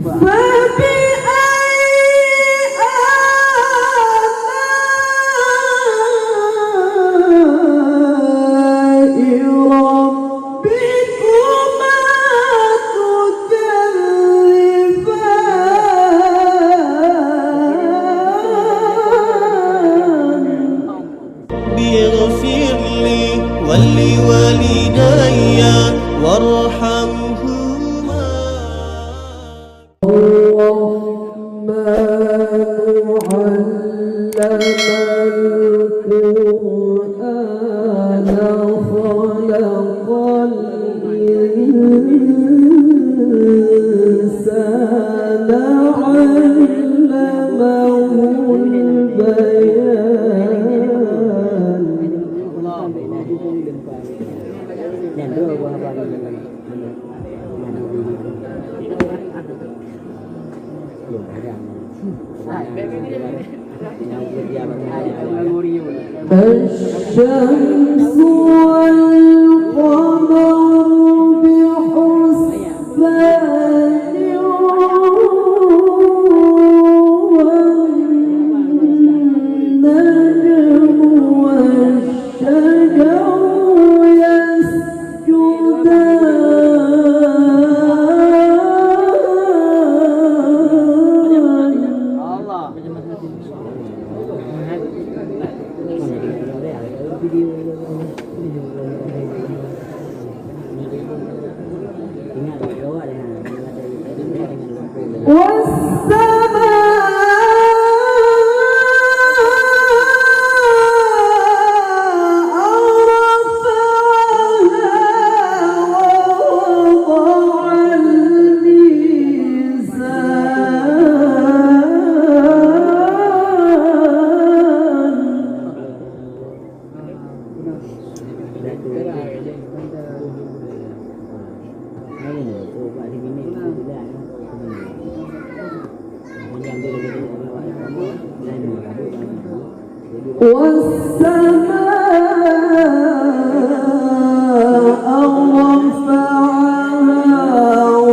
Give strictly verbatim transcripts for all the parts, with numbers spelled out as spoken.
فبأي آلاء ربكما تكذبان؟ رب اغفر لي ولوالدي وارحمهما. الرحمن علم القرآن خلق الإنسان علمه البيان. الشمس والقمر بحسبان، والنجم والشجر يسجدان. والسماء رفعها ووضع الميزان. والسماء رفعها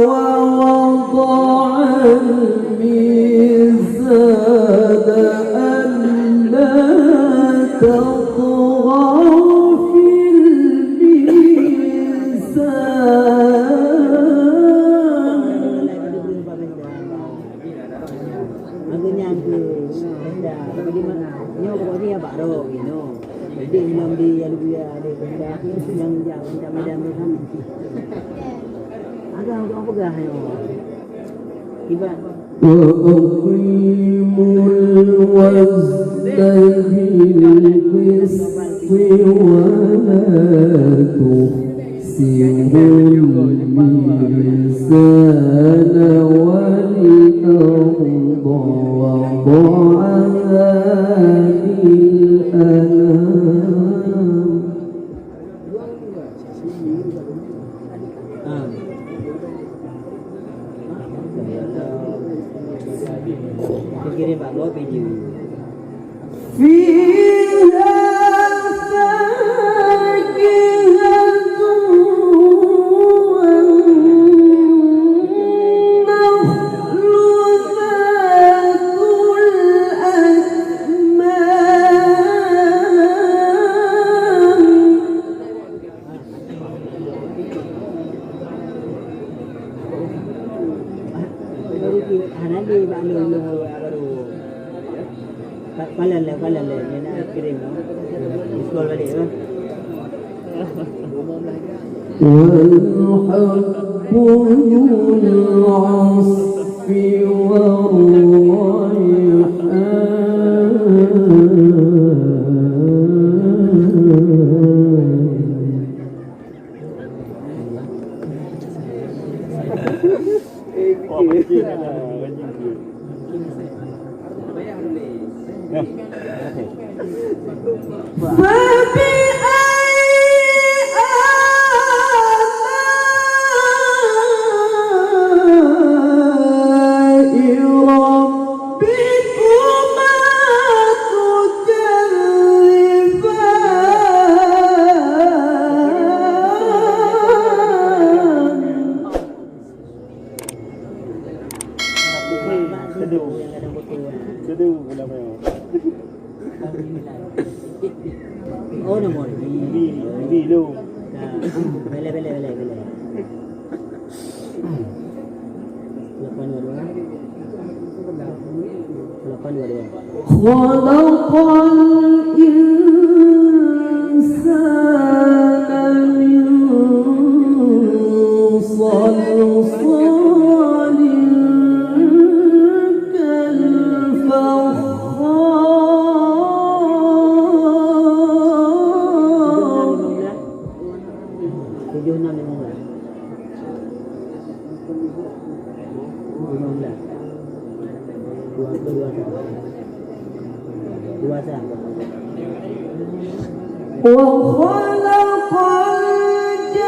ووضع الميزان، ألا تطغوا في الميزان. Maka nyan keuh, nyoe pokok jih bak droe inoe. Jadi, minum di Alubuya, ada benda nyang jak macam medan tu kan. Agak untuk apa gah nyoe? Ibarat وأقيموا الوزن بالقسط ولا تخسروا الميزان والأرض وضعها للأنام. فيها فاكهة والنخل ذات الأكمام. Hana di bak lôn, lôn baru. Ka-, kalon lé, kalon lé. Ni nak kirim lôn. Scroll balik, eh. والحب ذو العصف والريحان. فبأي آلاء ربكما تكذبان؟ Sedu. Sedu pula main. Oh, nombor. Bi, bi lu. Nah, bele, bele, bele, bele. Lapan dua dua. Lapan dua dua. خلق الإنسان من صلصال كالفخار. Tujuh enam lima belas. Lima belas. Dua, dua, dua. Dua sa. وخلق الجان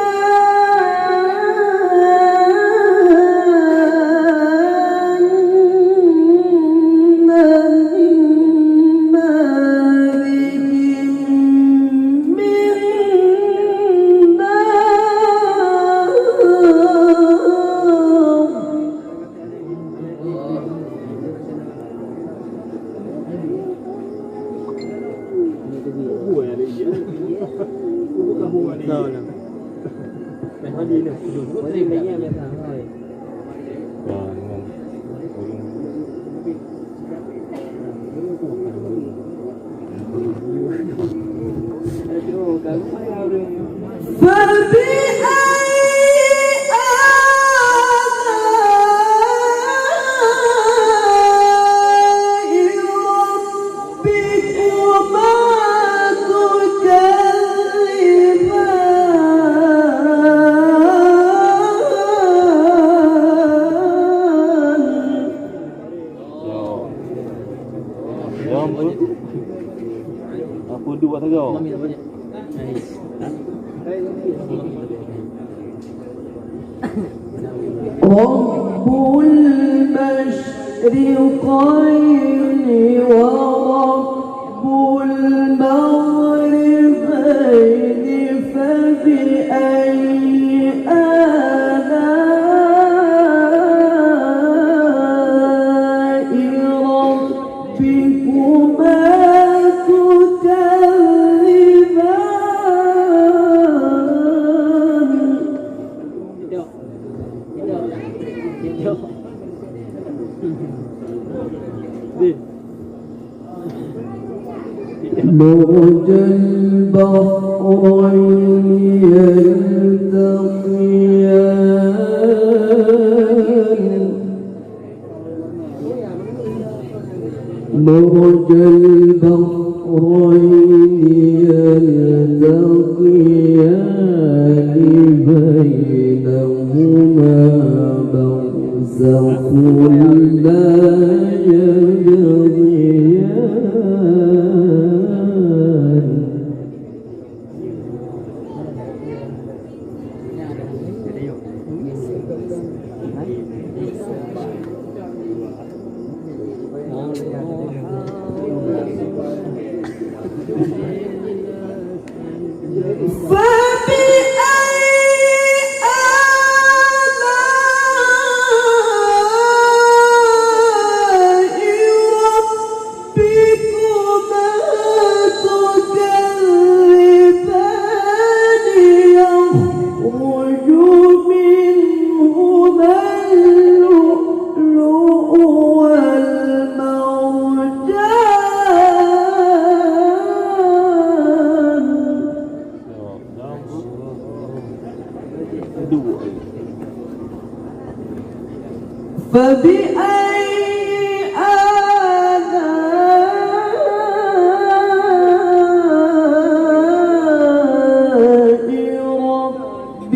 من مارج من نار. فبأي آلاء ربكما تكذبان. Ya. Ya ampun. Apa dua saja? رب المشرقين ورب المغربين فبأي آلاء ربكما تكذبان. مرج البحرين يلتقيان. مرج البحرين يلتقيان بينهما برزخ لا يبغيان. فبأي آلاء ربكما تكذبان. يخرج منهما اللؤلؤ والمرجان. فبأي آلاء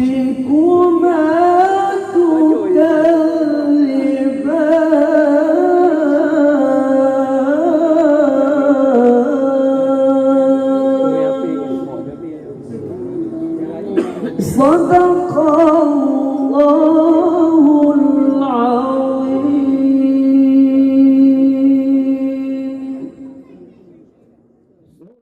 ربكما تكذبان. صدق الله